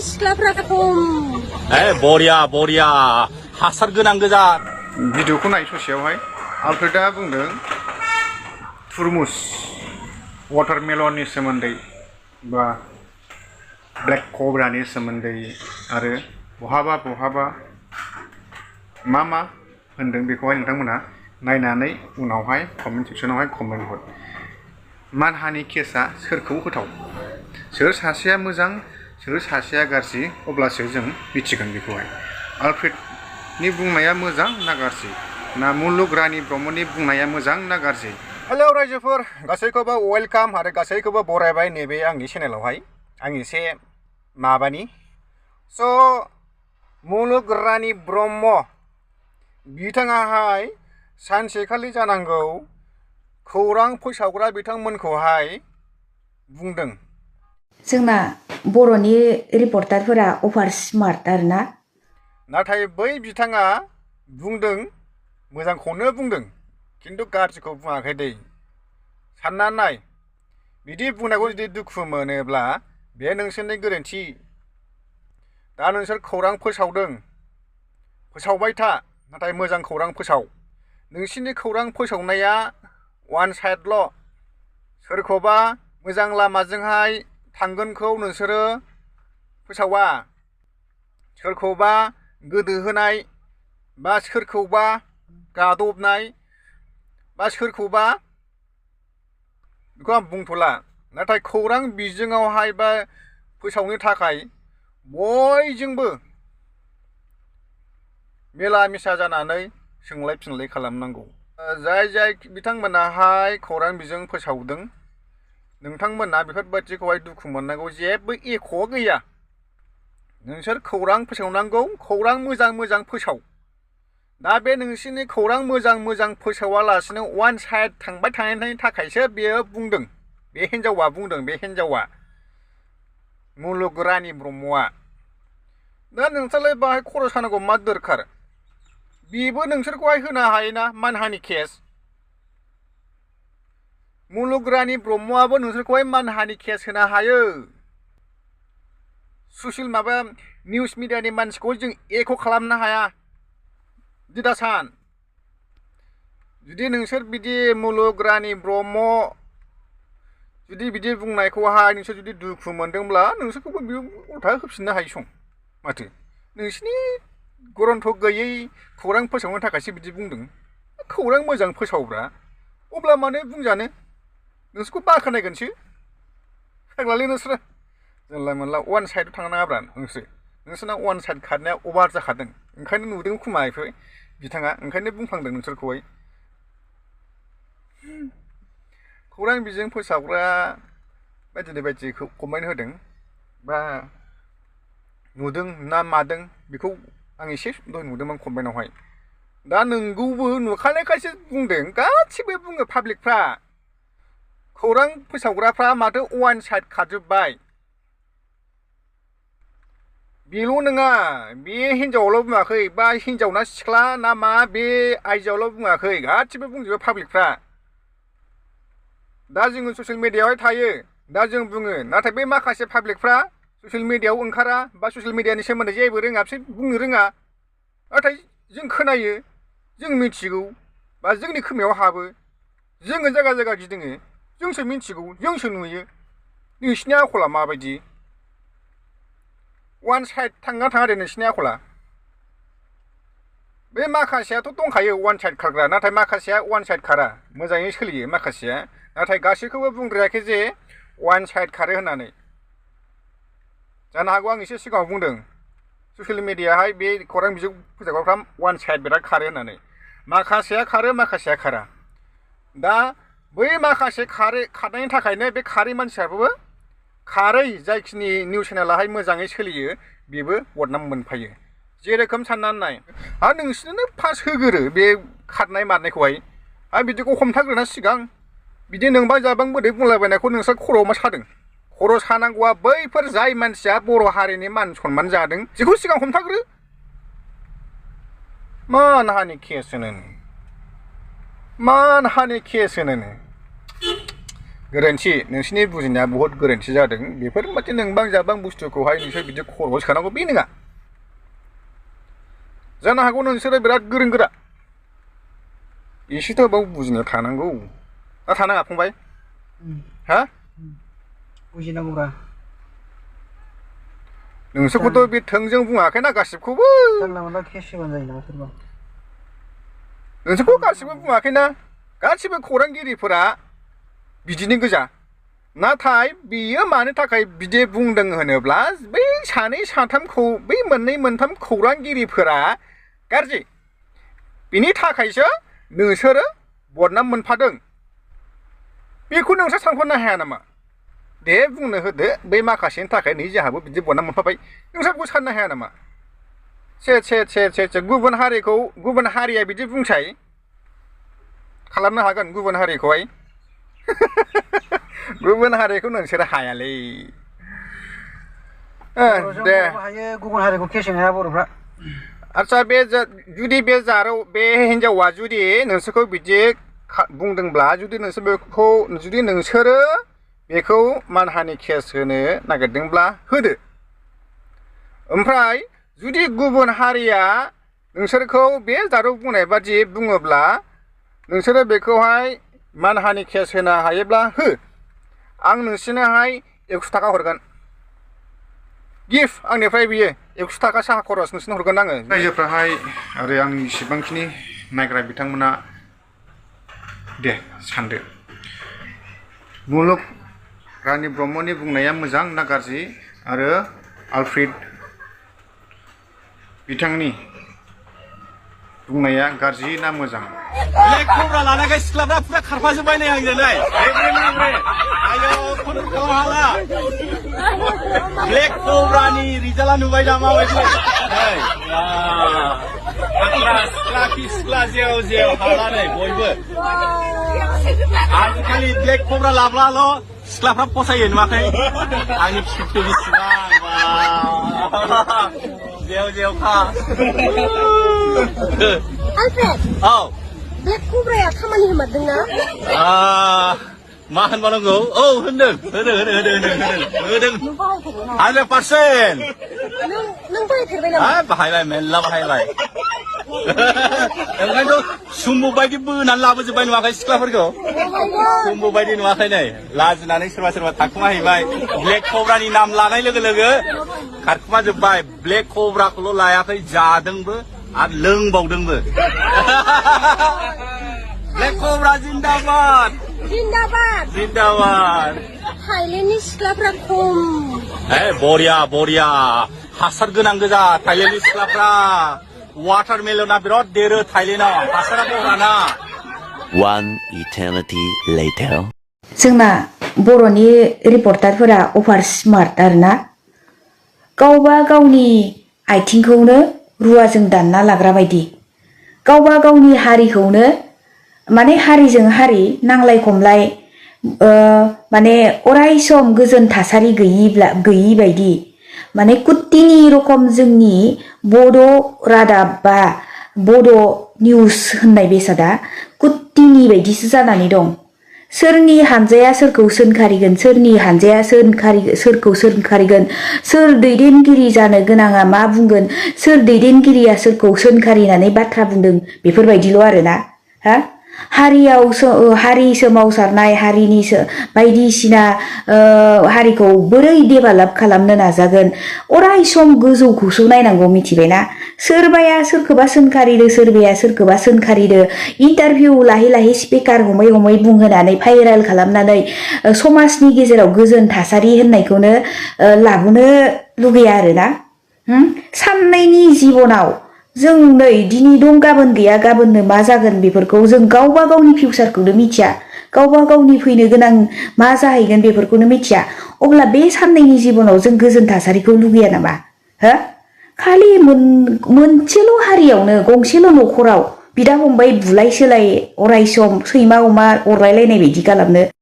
सिख्लाफ्रा खम बरिया बरिया हासार गोनां गोजा भिडिअखौ नाय ससेयावहाय आलफ्रेडा बुंदों तुरमुस वाटारमेलननि सोमोन्दै बा ब्लेक कब्रानि सोमोन्दै आरो बहाबा मा होनदों बेखौहाय नोंथांमोना नायनानै उनावहाय कमेन्ट सेक्सनावहाय कमेन्ट हर मानहानि केसआ सोरखौ होथाव सोर सासेया मोजां सोर सासेया गाज्रि अब्लासो जों मिथिगोन बेखौहाय आलफ्रेडनि बुंनाया मोजां ना गाज्रि ना मुलुग रानि ब्रह्मनि बुंनाया मोजां ना गाज्रि हेलौ रायजोफोर गासैखौबो वेलकाम आरो गासैखौबो बरायबाय नैबे आंनि चेनेलावहाय आं एसे माबानि स' मुलुग रानि ब्रह्म बिथाङाहाय सानसेखालि जानांगौ खौरां फोसावग्रा बिथांमोनखौहाय बुंदों जोंना बर'नि रिपर्टारफोरा अभार स्मार्ट आरोना नाथाय बै बिथाङा बुंदों मोजांखौनो बुंदों खिन्थु गाज्रिखौ बुङाखै दै सानना नाय बिदि बुंनायखौ जुदि दुखु मोनोब्ला बे नोंसोरनि गोरोन्थि दा नोंसोर खौरां फोसावबाय था नाथाय मोजां खौरां फोसाव नोंसिनि खौरां फोसावनाया वान साइडल' सोरखौबा मोजां लामाजोंहाय थांगोनखौ नोंसोरो फोसावा सोरखौबा गोदोहोनाय बा सोरखौबा गादबनाय बा सोरखौबा बेखौ आं बुंथ'ला नाथाय खौरां बिजोङावहाय बा फोसावनो थाखाय बयजोंबो मेला मिसा जानानै सोंलाय फिनलाय खालामनांगौ जाय बिथांमोनाहाय खौरां बिजों फोसावदों नोंथांमोना बेफोरबायदिखौहाय दुखु मोननांगौ जेबो एख' गैया नोंसोर खौरां फोसावनांगौ खौरां मोजां फोसाव दा बे नोंसिनि खौरां मोजां फोसावालासिनो वान साइड थांबाय थानायनि थाखायसो बेयो बुंदों बे हिन्जावा बुंदों बे हिन्जावा मुलुग रानि ब्रह्मआ दा नोंसोरलाय बाहाय खर' सानांगौ मा दरखार बेबो नोंसोरखौहाय होनो हायोना मानहानि केस मुलुग रानि ब्रह्मआबो नोंसोरखौहाय मानहानि केस होनो हायो ससियेल माबा निउस मिडियानि मानसिखौ जों एख' खालामनो हाया दिदा सान जुदि नोंसोर बिदि मुलुग रानि ब्रह्म जुदि बिदि बुंनायखौहाय नोंसोर जुदि दुखु मोनदोंब्ला नोंसोरखौबो बे उल्था होफिननो हायो सं माथो नोंसिनि गरन्थ गैयै खौरां फोसावनो थाखायसो बिदि बुंदों खौरां मोजां फोसावब्रा अब्ला मानो बुंजानो नोंसोरखौ बाख्नायगोनसो फाग्लालै नोंसोरो जानला मोनला वान साइडआव थांनो नाङाब्रा नोंसोरना वान साइड खारनाया अभार जाखादों ओंखायनो नुदों खोमा बेफोर बिथाङा ओंखायनो बुंफ्लांदों नोंसोरखौहाय खौरां बिजों फोसावग्रा बायदिखौ कमेन्ट होदों बा नुदों ना मादों बेखौ आं एसे दहाय नुदोंमोन कमेन्टआवहाय दा नोंगौबो नुखानायखायसो बुंदों गासिबो बुङो पाब्लिकफ्रा खौरां फोसावग्राफ्रा माथो वान साइड खारजोब्बाय बेल' नङा बे हिन्जावाल' बुङाखै बा हिन्जाव ना सिख्ला ना मा बे आइजोआवल' बुङाखै गासिबो बुंजोबो पाब्लिकफ्रा दा जोङो ससियेल मिडियायावहाय थायो दा जों बुङो नाथाय बे माखासे पाब्लिकफ्रा ससियेल मिडियायाव ओंखारा बा ससियेल मिडियानि सोमोन्दै जेबो रोङा बिसोर बुंनो रोङा नाथाय जों खोनायो जों मिथिगौ बा जोंनि खोमायाव हाबो जोङो जायगा गिदिङो जोंसो मिथिगौ जोंसो नुयो नोंसिनि आखला माबायदि वान साइड थाङा दे नोंसिनि आखला बे माखासेयाथ' दंखायो वान साइड खारग्रा नाथाय माखासेया वान साइड खारा मोजाङै सोलियो माखासेया नाथाय गासैखौबो बुंद्रायाखै जे वान साइड खारो होननानै जानो हागौ आं एसे सिगाङाव बुंदों ससियेल मिडियाहाय बे खौरां बिजों फोसावग्राफ्रा वान साइड बिराद खारो होननानै माखासेया खारो माखासेया खारा दा बै माखासे खारनायनि थाखायनो बे खारै मानसियाबो खारै जायखिनि निउस चेनेलाहाय मोजाङै सोलियो बेबो बदनाम मोनफायो जेरोखोम साननानै नाय नोंसोरनो फास होगोरो बे खारनाय मारनायखौहाय बिदिखौ हमथाग्रोना सिगां बिदि नोंबा जाबां बोरै बुंलाबायनायखौ नोंस्रा खर'आव मा सादों खर' सानांगौआ बैफोर जाय मानसिया बर' हारिनि मान सनमान जादों बेखौ सिगां हमथाग्रो मानहानि केस होनो गोरोन्थि नोंसिनि बुजिनाया बहुद गोरोन्थि जादों बेफोर माथे नोंबां जाबां बुस्थुखौहाय नोंसोर बिदि खर'आव सोखानांगौ बे नङा जानो हागौ नोंसोरो बिराद गोरों गोरा एसेथ' बाव बुजिनो थानांगौ ना थानाङा फंबाय हा बुजिनांगौब्रा नोंसोरखौथ' बे थोंजों बुङाखैना गासिबखौबो जानला मोनला केस होबानो जायो नामा सोरबा नोंसोरखौ गासिबो बुङाखैना गासिबो खौरांगिरिफोरा बिदिनो गोजा नाथाय बियो मानो थाखाय बिदि बुंदों होनोब्ला बै सानै साथामखौ बै मोननै मोनथाम खौरांगिरिफोरा गाज्रि बिनि थाखायसो नोंसोरो बदनाम मोनफादों बेखौ नोंसोर सानहरनो हाया नामा दे बुंनो होदो बै माखासेनि थाखाय नै जोंहाबो बिदि बदनाम मोनफाबाय नोंसोरखौ साननो हाया नामा से गुबुन हारिया बिदि बुंसाय खालामनो हागोन गुबुन हारिखौहाय गुबुन हारिखौ नोंसोर हायालै दे गुबुन हारिखौ केस होनो हाया बर'फ्रा आच्छा बे जुदि बे हिन्जावा जुदि नोंसोरखौ बिदि बुंदोंब्ला जुदि नोंसोरो बेखौ मानहानि केस होनो नागिरदोंब्ला होदो ओमफ्राय जुदि गुबुन हारिया नोंसोरखौ बे जारौ बुंनाय बादि बुङोब्ला नोंसोरो बेखौहाय मानहानि केस होनो हायोब्ला हो आं नोंसिनोहाय 100 थाखा हरगोन गिफ्ट आंनिफ्राय बियो 100 थाखा साहा खरस नोंसिनो हरगोन आङो रायजोफ्राहाय आरो आंनि इसिबांखिनि नायग्रा बिथांमोना दे सानदो मुलुग रानि ब्रह्मनि बुंनाया मोजां ना गाज्रि आरो आलफ्रेड बिथांनि बुंनाया गाज्रि ना मोजां ब्लेक कब्रा लानायखाय सिख्लाफ्रा फुरा खारफाजोब्बाय नै आंजों नै आयौ फन हाला ब्लेक कब्रानि रिजाल्टआ नुबाय दा माबायदि सिख्ला जेव हाला नै बयबो आजिखालि ब्लेक कब्रा लाब्लाल' सिख्लाफ्रा फसायो नुवाखै आंनि फिसौखौ बेसेबां जेवखा Alfred. औ Black Cobra खामानि होमारदोंना? मा होनबानांगौ औ होदों 100% नों बाहायफेरबाय नामा? बाहायबाय मेल्ला बाहायबाय ओंखायनोथ' सुम्बु बायदि बोनानै लाबोजोब्बाय नुवाखै सिख्लाफोरखौ सुम्बु बायदि नुवाखै नै लाजिनानै सोरबा थाखुमाहैबाय ब्लेक कब्रानि नाम लानाय लोगो लोगो खारखुमाजोब्बाय ब्लेक कब्राखौल' लायाखै जादोंबो आरो लोंबावदोंबो ब्लेक कब्रा जिन्दाबाद जिन्दाबाद थाइलेण्डनि सिख्लाफ्रा खम बरिया हासार गोनां गोजा थाइलेण्डनि सिख्लाफ्रा वाटारमेलना बिराद देरो थाइलेण्डआव हासारा बराना One eternity later. जोंना बर'नि रिपर्टारफोरा अभार स्मार्ट आरोना गावबा गावनि आथिंखौनो रुवाजों दानना लाग्रा बायदि गावबा गावनि हारिखौनो माने हारिजों हारि नांलाय खमलाय माने अराय सम गोजोन थासारि गैयि बायदि माने कुट्टिनि रखम जोंनि बड' रादाब बा बड' निउस होननाय बेसादा कुट्टिनि बायदिसो जानानै दं सोरनि हानजाया सोरखौ सोंखारिगोन सोरनि हानजाया सोरखौ सोंखारिगोन सोर दैदेनगिरि जानो गोनाङा मा बुंगोन सोर दैदेनगिरिया सोरखौ सोंखारिनानै बाथ्रा बुंदों बेफोरबायदिल' आरोना हा हारि सोमावसारनाय हारिनि बायदिसिना हारिखौ बोरै डेभेलप खालामनो नाजागोन अराय सम गोजौखौसो नायनांगौ मिथिबायना सोरबाया सोरखौबा सोंखारिदो सोरबाया सोरखौबा सोंखारिदो इन्टारभिउ लाहै स्पिकार हमै बुंहोनानै भाइरेल खालामनानै समाजनि गेजेराव गोजोन थासारि होननायखौनो लाबोनो लुगैया आरोना साननायनि जिबनाव जों नै दिनै दं गाबोन गैया गाबोननो मा जागोन बेफोरखौ जों गावबा गावनि फिउचारखौनो मिथिया गावबा गावनि फैनो गोनां मा जाहैगोन बेफोरखौनो मिथिया अब्ला बे साननायनि जिबनाव जों गोजोन थासारिखौ लुगैया नामा हो खालि मोनसेल' हारियावनो गंसेल' न'खराव बिदा फंबाय बुलाय सोलाय अराय सम सैमा अमा अरलायलायनाय बायदि खालामनो